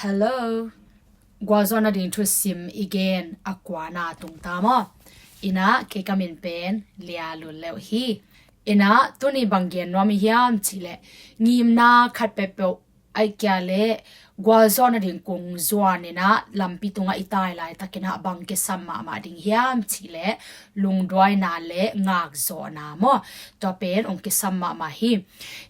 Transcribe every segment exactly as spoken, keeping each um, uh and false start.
Hello. Gualzawhna ding thusim i gen a kuana tungta maw? Ina, kei ka min pen Lia Lun Leuh hi. Ina, tuni bang gen nuam i hiam cih leh, ngimna khat peuhpeuh, ai kia le gualzawhna ding kung zuan ina lampi tungah i tai laitakin ah bang kisam mahmah ding hiam cih leh, lungduaina le ngakzawhna maw? Tua pen ong kisam mahmah hi.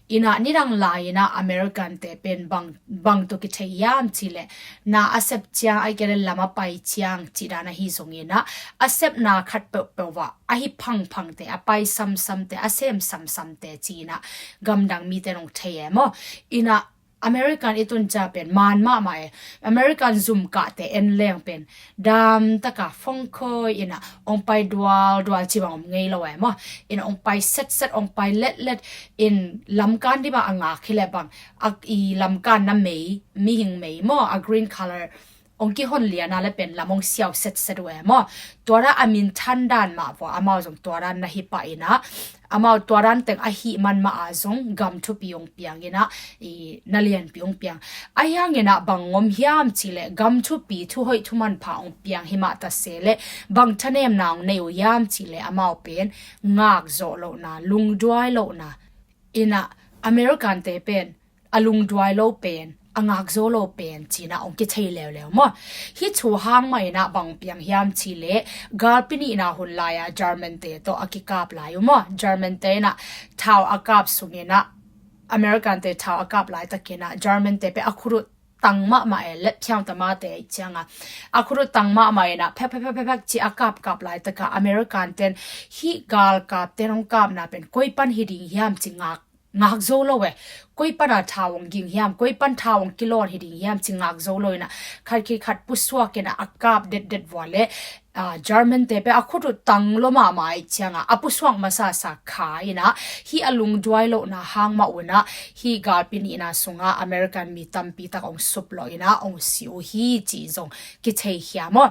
Ina, nidang lai ina American te pen bang, bang tawh kithei hiam cih leh, na a sep ciang, ai kia le lam a pai ciang cih dan ahi zong ina, a sepna khat peuhpeuh ah a hi phangphang te, a pai samsam te, a sem samsam te ci ina gamdang mite nong thei e maw? Ina, American i tun ciang pen man mahmah e. American zum kah te en leng pen dam taka fongkhoi ina ong pai dualdual ci bang om ngei lo e maw? Ina ong pai setset, ong pai letlet, in lamkan dih bang a ngak hi leh bang, a i lamkan na mei, mihing mei maw, a green color ong kihon liana le pen lam ong siau setset uh e maw? Tua dan a minthan dan mah vua amau zong tua dan na hi pah ina, amau tua dan teng a hih man mah a zong gam thupi ong piang ina, i na lianpi ong piang. Ahi hang ina bang om hiam cih leh, gam thupi, thuhoih thumanpha ong piang hi mah ta se leh, bang thanemna ong nei uh hiam cih leh, amau pen ngakzawh lohna, lungduai lohna. Ina, American te pen a lungduai lo pen, a ngakzo lo pen ci ina ong kithei leuleu maw? Hih thu hang mah ina bang piang hiam cih leh, galpi nihna hun lai-a German te tawh a kikap lai uh maw? German te ina thau a kap sung ina, American te thau a kap laitakin ah German te pen a khut uh tang mahmah e, let phiang tama te i cianga a khut uh tang mahmah ina phek phek phek phek phek ci a kapkap laitaka American ten hih galkap ten ong kapna pen koi pan hi ding hiam ci ngak ngak zo lo e. Koi pana thau ong ging hiam, koi pan thau ong kilawn hi ding hiam ci ngak zo lo ina, khat khit khat pusuak ina a kap detdet vua le, ah, German te pen a khut uh tang lo mahmah i cianga a pusuak masasa kha ina, hih a lungduai lohna hang mah uh ina, hih galpi nihna sunga American mi tampi tak ong sup lo ina ong si uh hi ci zong kithei khia maw?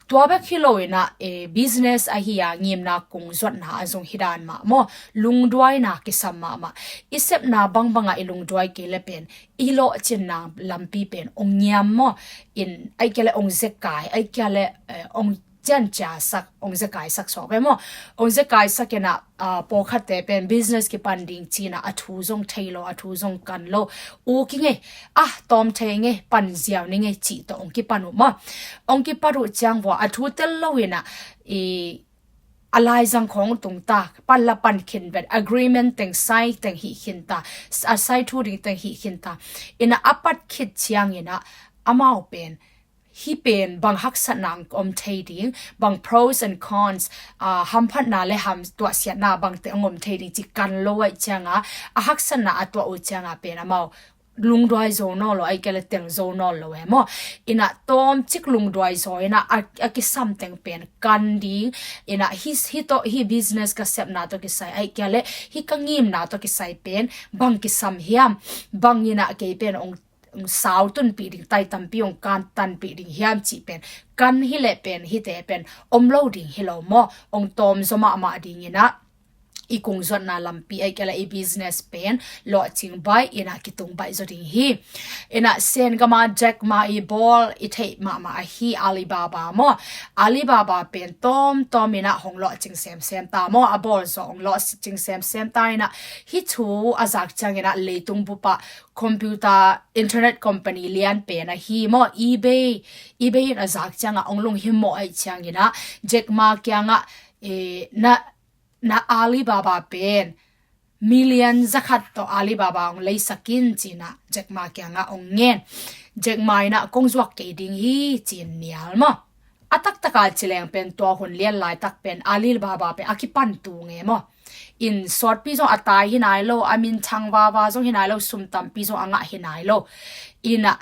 Tua bek hi lo ina, eh, business ahi a ngimna kung zuatna a zong hi dan mah maw? Lungduaina kisam mahmah. I sepna bangbangah i lungduai kei le pen, i lawhcinna lampi pen ong ngiam maw? In, ai kia le ong zekai, ai kia le, eh, ong cianciasak, ong zekaisak suak ve maw? Ong zekaisak ina, ah, pawlkhatte pen business kipan ding ci ina a thu zong thei lo, a thu zong kan lo. U ki ngei, ah, tawm thei ngei, pan ziau ni ngei cih tawh ong kipan uh maw? Ong kipan uh ciang vua a thu tel lo ina, i a laizang khong tungta, pan la pan khin vet, agreement teng sai teng hih khin ta, a sai thu ding teng hih khin ta. Ina a pat khit ciang ina amau pen, hih pen bang haksatna ong om thei ding, bang pros and cons, ah, hamphatna le ham tuahsiatna bangte ong om thei ding ci kan lo ai cianga, a haksatna a tuah uh cianga pen amau lungduai zo nawn lo, ai kia le tel zo nawn lo e maw? Ina tawmcik lungduai zaw ina a, a kisam teng pen kan ding, ina hih, hih tawh, hih business ka sepna tawh kisai, ai kia le hih ka ngimna tawh kisai pen bang kisam hiam, bang ina kei pen ong, ong sau tunpih ding, tai tampi ong kan tanpih ding hiam cih pen kan hi leh pen, hihte pen om lo ding hi lo maw? Ong tawm zaw mahmah ding ina, i kung zuatna lampi ai kia le i business pen lawhcing baih ina kitung baih zaw ding hi. Ina Sen gama Jack Ma i bawl i theih mahmah ahi Alibaba maw? Alibaba pen tawmtawm ina hong lawhcing semsem ta maw? A bawl zaw hong lawhcing semsem ta ina, hih thu a zak ciang ina leitung bup ah computer, internet company lian pen ahi maw? eBay, eBay in a zak cianga ong lunghimawh ai ciang ina Jack Ma kiangah, eh, na na Alibaba pen million zakhat tawh Alibaba ong leisak in ci ina Jack Ma kiangah ong ngen. Jack Ma ina kong zuak kei ding hi ci in nial maw? A taktaka ci leng pen tua hun lian laitak pen Alibaba pen a kipan tu nge maw? In sawtpi zong a tai hi nai lo, a minthang vava zong hi nai lo, sum tampi zong a ngah hi nai lo. Ina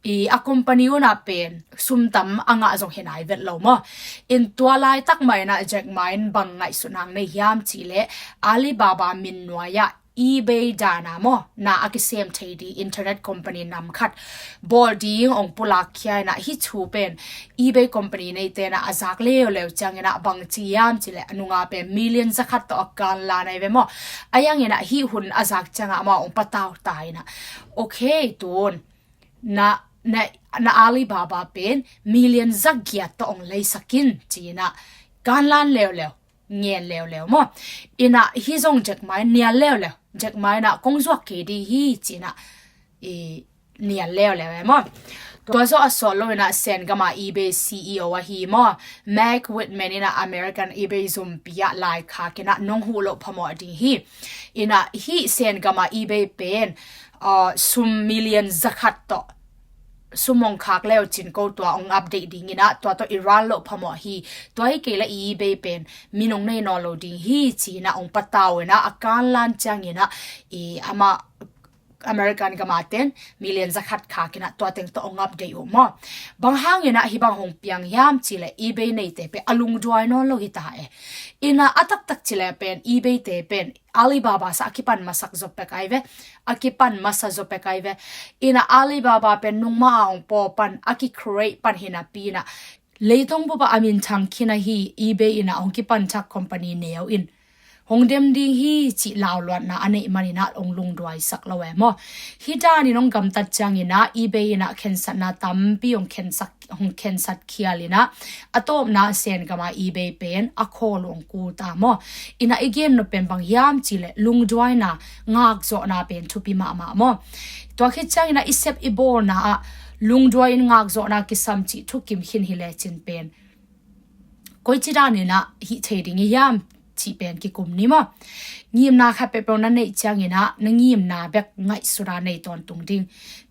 i a company una pen sum tam a ngah zong hi nai vet lo maw? In tua laitak mah ina Jack Ma in bang ngaihsutna ong nei hiam cih leh, Alibaba min nuai ah eBay dana maw, na a kisem thei ding internet company nam khat bawl ding ong pulak khia ina, hih thu pen eBay company neite na a zak leuleu ciang ina bang ci hiam cih leh, a nunga pen million zakhat tawh a kan la nai ve maw? A yang ina hih hun a zak cianga amau ong patau ta ina, okay, tun na na, na Alibaba pen million zagiat tawh ong leisak in ci-in ah kanlan leuleu, ngen leuleu maw. In ah hih zong Jack Ma in nial leuleu, Jack Ma in ah kong zuak kei ding hi ci-in ah i nial leuleu e maw. Tua zawh a sawt lo in ah Sen gam a eBay C E O ahi maw, Meg Whitman in ah American eBay zumpi ah laikhak in ah nong huh loh phamawh ding hi. In ah hih Sen gam a eBay pen, uh, sum million zakhat tawh sum ong khak leu cin ko tua ong update ding in ah tua tawh i run loh phamawh hi. Tua hi kei leh eBay pen min ong nei nawn lo ding hi ci-in ah ong patau in ah a kanlan ciangin ah i amah American gam a ten million zakhat khak in ah tua teng tawh ong update uh maw. Bang hangin ah hih bang hong piang hiam cih leh eBay neite pen a lungduai nawn lo hi ta e. In ah a taktak cih leh pen eBay te pen Alibaba sangin a kipan masak zaw pek ai ve. A kipan masa zaw pek ai ve. In ah Alibaba pen nungmah a ong paw pan, a ki-create pan hi napi in ah leitung bup ah a minthang khin ahi eBay in ah hong kipan thak company neu in hong dem ding hi cih lauluatna a neih man in ah ong lungduai sak lo e maw. Hih dan in ong gamtat ciangin ah eBay in ah khensatna tampi ong khensak, ong khensat khial in ah a tawpna Sen gam a eBay pen a khawl uh ong kul ta maw. In ah i gen nop pen bang hiam cih leh lungduaina, ngakzawhna pen thupi mahmah maw. Tua khit ciangin ah i sep i bawlna ah lungduai in ngakzawhna kisam cih thukim khin hi lecin pen koici dan in ah hih thei ding i hiam cih pen kikum ni maw. Ngimna khat peuhpeuh na neih ciangin ah na ngimna bek ngaihsut a nei tawntung ding.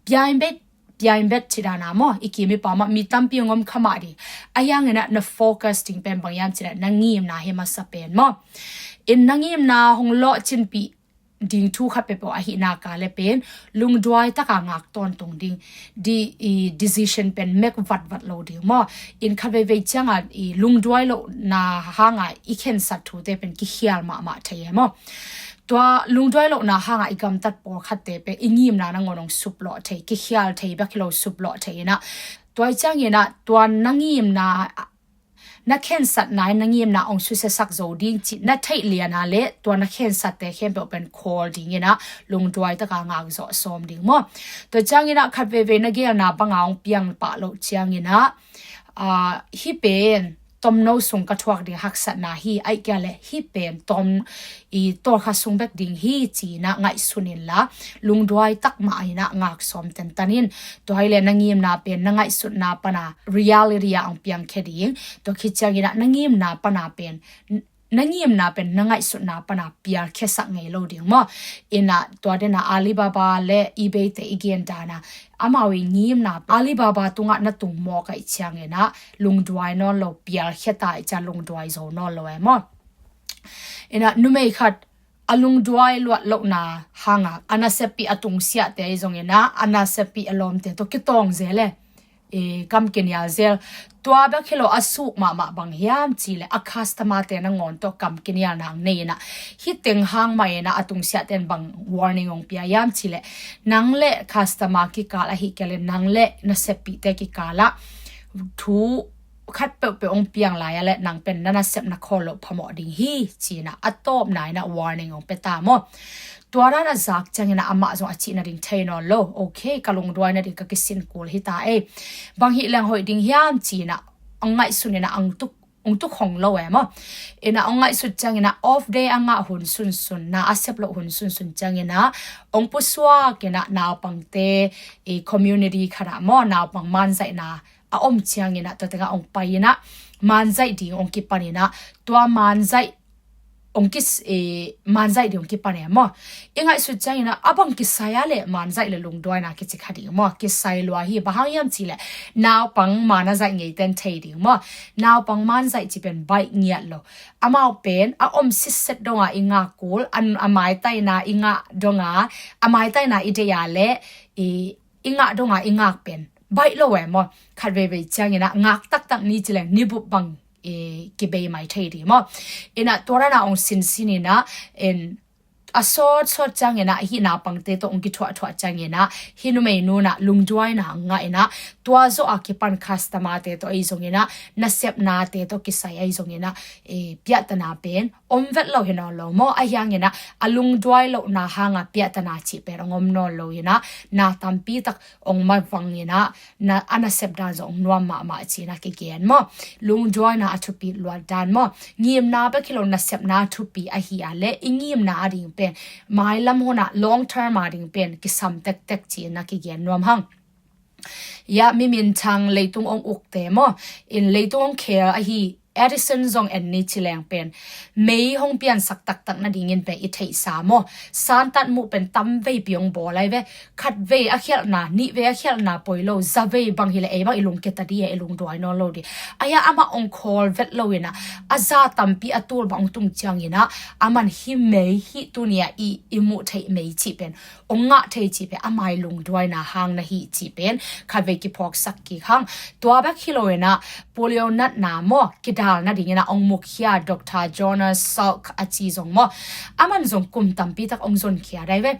Piain bet, piain bet ci dan a maw, i kim i pam ah mi tampi ong om kha mah ding. Ahi hangin ah na focus ding pen bang hiam cih leh na ngimna hi masa pen maw. In na ngimna hong lawhcinpih ding thu khat peuhpeuh ahih nak leh pen lungduai taka ngak tawntung ding, di, i decision pen mek vatvat lo ding maw. In khat veivei ciang a i lungduai lohna hang a i khensat thute pen kikhial mahmah thei e maw. Tua lungduai lohna hang a i gamtat pawlkhatte pen i ngimna nangawn ong suplawh thei, kikhial thei bek hi lo suplawh thei in ah. Tua hi ciangin ah tua na ngimna, na khensatna in na ngimna ong susiasak zo ding cih na theih lian a leh tua na khensatte khempeuh pen khawl ding in ah lungduai taka ngakzawh sawm ding maw. Tua ciangin ah khat veivei na gelna bang a ong piang pah loh ciangin ah, ah, hih pen tomno sung ka thuak ding haksatna hi, ahih kei leh hih pen tom i tawlkhat sung bek ding hi ci-in ah ngaihsun inla lungduai tak mah in ah ngak sawm tentan in. Tua hi leh na ngimna pen na ngaihsutna pan a reality ah ong piangkhia ding. Tua khit ciangin ah na ngimna pan a pen, na ngimna pen na ngaihsutna pan a pialkhiasak ngei lo ding maw. In ah tua den a Alibaba le eBay te i gen dan a amau i ngimna Alibaba tungah na tung mawk ahih ciangin ah lungduai nawn lo, pialkhia ta ahih ciang lungduai zo nawn lo e maw. In ah numei khat a lungduai luat lohna hang a a naseppih a tungsiahte ahi zongin ah a naseppih a lawmte tawh kitawng zel e, i kam kinial zel. Tua bek hi lo a suk mahmah bang hiam cih leh a customer te nangawn tawh kam kinialna ong nei in ah hih teng hang mah in ah a tungsiahte in bang warning ong pia hiam cih leh nang le customer kikal ahih kei leh nang le naseppihte kikal ah thu khat peuhpeuh ong piang lai a leh nang pen na nasepna khawl loh phamawh ding hi ci-in ah a tawpna in ah warning ong pia ta maw. Tua dan a zak ciangin ah amah zong a cih nading thei nawn lo. Okay, ka lungduai nading ka kisin kul hi ta e. Bang hih leng hoih ding hiam ci-in ah ong ngaihsun in ah ong tuk, ong tuk hong lo e maw. In ah ong ngaihsut ciangin ah off day a ngah hun sunsun, na a sep loh hun sunsun ciangin ah ong pusuak in ah naupangte, i community khat ah maw, naupang manzaihna a om ciangin ah tua tengah ong pai in ah manzaih ding ong kipan in ah tua manzaih ong kis, i manzaih ding ong kipan e maw. I ngaihsut ciangin ah a bang kisai a leh manzaih le lungduaina kici kha ding maw. Kisai lua hi, bang hang hiam cih leh naupang man a zaih ngeite in thei ding maw. Naupang manzaih cih pen baih ngiat lo. Amau pen a om sitset dong a i ngak kul, a, a maitaina i ngah dong a, a maitaina i deih a leh i, i ngah dong a i ngak pen baih lo e maw. Khat veivei ciangin ah ngak taktak ni ci leng ni bup bang i kibei mai thei ding maw. In ah tua dan a ong sinsin in ah, in a sawtsawt ciangin ah hih naupangte tawh hong kithuahthuah ciangin ah hih numei nu in ah lungduaina a ngah in ah tua zawh a kipan customer-te tawh ahi zongin ah nasepnate tawh kisai ahi zongin ah, eh, piahtana pen om vet lo hi nawn lo maw. Ahi hangin ah a lungduai lohna hanga piahtana cih pen hong om nawn lo in ah na tampi tak hong mavang in ah na, a nasep dan zong hong nuam mahmah ci-in ah kigen maw. Lungduaina a thupi luat dan maw. Ngimna bek hi lo nasepna a thupi ahi a leh i ngimna a ding pen mailam hun ah long term a ding pen kisam tektek ci-in ah kigen nuam hang. Ya, mi minthang leitung hong ukte maw. In leitung hong khel ahi Edison zong en ni ci leng pen mei hong piansak taktak nadingin pen i theihsa maw. Santat muh pen tamveipi hong bawl ahi ve. Khatvei a khialhna, nihvei a khialhna poi lo, zavei bang hileh ei bang i lungkia ta di e, i lungduai nawn lo di. Ahi a amah hong khawl vet lo in ah a za tampi a tul bang hong tung ciangin ah aman hih mei hih tuni a i, i muh theih mei cih pen hong ngah thei cih pen ama i lungduaina hang na hi cih pen khatvei kiphawksak kik hang. Tua bek hi lo in ah polio natna maw kidal nadingin ah hong mukhia Doctor Jonas Salk a ci zong maw. Aman zong kum tampi tak hong zonkhia dai ve.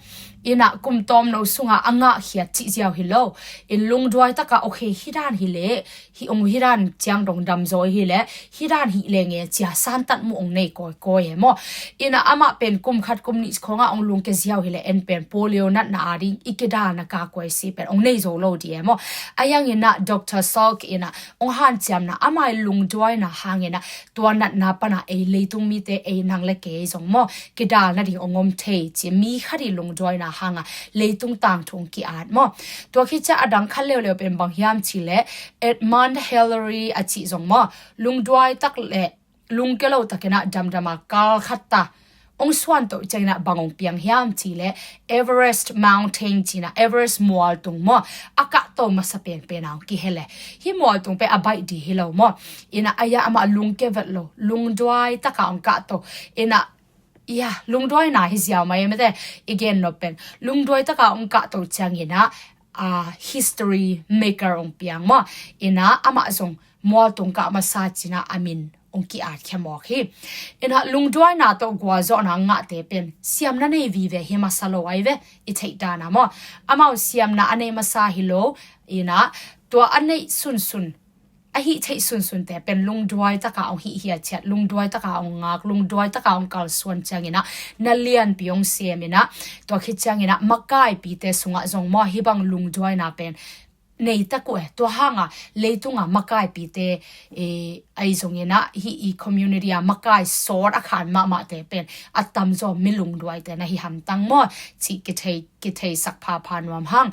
In ah kum tawmno sungah a ngahkhiat cih ziau hi lo. In lungduai takah okay hih dan hileh hih hong hih dan ciang dong damzaw hileh hih dan hih leng e cia santat muh hong nei kawikawi e maw. In ah amah pen kum khat kum nih khawngah hong lungkia ziau hileh en pen polio natna a ding i kidalna kakuai si pen hong nei zo lo di e maw. Ahi hangin ah Doctor Salk in ah hong hanciamna ama i lungduaina hangin ah tua natna pana ei leitung mite ei nang le kei zong maw kidal nading hong om thei ci mi khat i lungduaina hanga leitung tangthu hong ki-at maw. Tua khit ciang a dang khat leuleu pen bang hiam cih leh Edmund Hillary a cih zong maw lungduai tak le lungkia lo takin ah damdam a kal khat ta hong suan toh ciangin ah bang hong piang hiam cih leh Everest Mountain ci-in ah Everest mualtung maw a kahto masa penpen a hong kihel e. Hih mualtung pen a baih di hi lo maw. In ah ahi a amah lungkia vet lo lungduai taka hong kahto. In ah ya, lungduaina hi ziau mai e mate. I gen nop pen lungduai taka hong kahto ciangin ah, ah, history maker hong piang maw. In ah amah zong mualtung kah masa ci-in ah a min hong ki-at khia mawk hi. In ah lungduaina tawh gualzawhna ngahte pen siamna nei vive hi masa lo ahi ve. I theih dan ah maw amau siamna a nei masa hi lo. In ah tua a neih sunsun a hih theih sunsunte pen lungduai taka hong hihhia ciat lungduai taka hong ngak lungduai taka hong kalsuan ciangin ah na lianpi hong sem in ah tua khit ciangin ah makaipite sungah zong maw hih bang lungduaina pen nei tak uh e. Tua hanga leitunga makaipite, eh, ahi zongin ah hih i community a makai sawt a khan mahmahte pen a tamzaw mi lungduaite na hi hamtang maw cih kithei, kitheisak phapha nuam hang.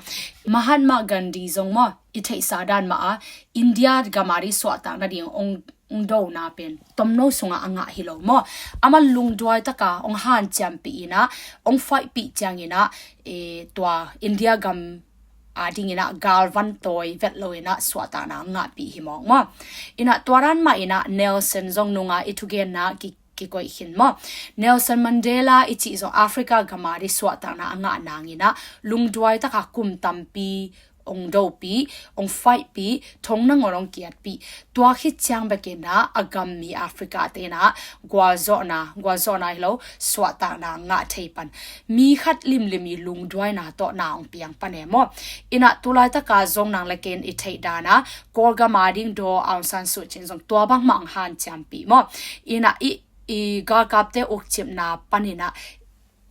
Mahatma Gandhi zong maw i theihsa dan mah a India gam a ding suahtak nading hong, hong dona pen tomno sungah a ngah hi lo maw. Amah lungduai taka hong hanciampih in ah hong faihpih ciangin ah, eh, tua India gam a dingin ah galvan tawi vet lo in ah suahtakna a ngahpih hi mawk maw. In ah tua dan mah in ah Nelson zong nunga i thugenna ki, kikoih khin maw. Nelson Mandela i cih zong Africa gam a ding suahtakna a ngah nangin ah lungduai taka kum tampi hong dopih, hong faihpih, thong nangawn hong kiatpih. Tua khit ciang bekin ah a gam mi Africa te in ah gualzawhna, gualzawhna hi lo, suahtakna ngah thei pan. Mi khat limlim i lungduaina tawh na hong piang pan e maw. In ah tulaitaka zong nang le kei in i theih dan ah Kawlgam a ding Daw Aung San Suu Kyi in zong tua bangmah hong hanciampih maw. In ah i, i galkapte ukcipna panin ah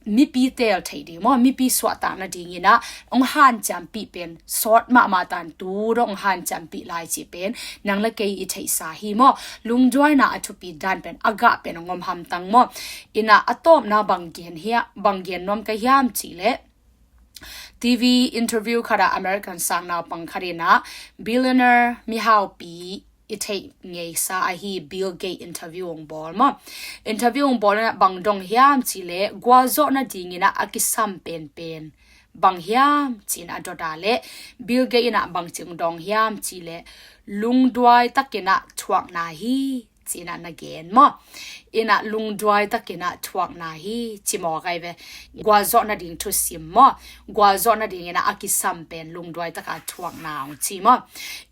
mipi teel theih ding maw, mipi suahtak nadingin ah hong hanciampih pen sawt mahmah tan tu dong hong hanciampih lai cih pen nang le kei i theihsa hi maw. Lungduaina a thupi dan pen a gah pen hong om hamtang maw. In ah a tawpna bang gen hia, bang gen nuam ka hiam cih leh T V interview khat ah American sang naupang khat in ah billionaire mihaupi i theih ngeisa ahi Bill Gates interview hong bawl maw. Interview hong bawl in ah bang dong hiam cih leh gualzawh nadingin ah a kisam penpen bang hiam ci-in a dot a leh Bill Gates in ah bangci hong dawng hiam cih leh lungduai takin ah thuakna hi ci-in ah na gen maw. In ah lungduai takin ah thuakna hi ci mawk ahi ve. Gualzawh nading thusim maw. Gualzawh nadingin ah a kisam pen lungduai taka thuakna hong ci maw.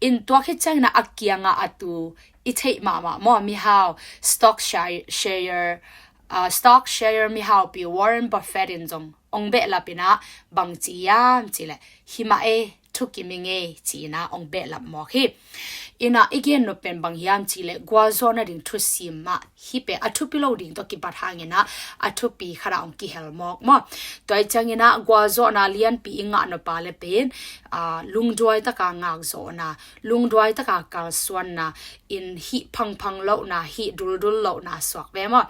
In tua khit ciangin ah a kiangah a tu i theih mahmah maw, mihau, stock share, share, uh, stock share mihaupi Warren Buffett in zong ong behlap inah bang ci hiam cih leh, "Hi mah e, thukim ing e," ci inah ong behlap mawk hi. Inah i gen nop pen bang hiam cih leh, gualzawhna ding thusim ah hih pen a thupi lo ding tawh kipat hang inah a thupi khat ah ong kihel mawk maw. Tua hi ciang inah gualzawhna lianpi i ngah nop a leh pen, ah, lungduai taka ngakzawhna, lungduai taka kalsuanna, in hih phangphang lohna, hih duldul lohna suak ve maw.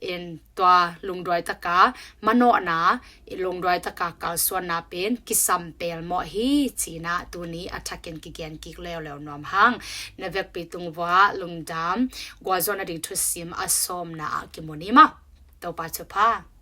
In tua lungduai taka manawhna, lungduai taka kalsuanna pen kisam pelmawh hi ci inah tuni a thakin kigen kik leuleu nuam hang. Na vekpi tung vuah lungdam. Gualzawhna ding thusim a sawmna ah kimu ni maw. Topa thupha.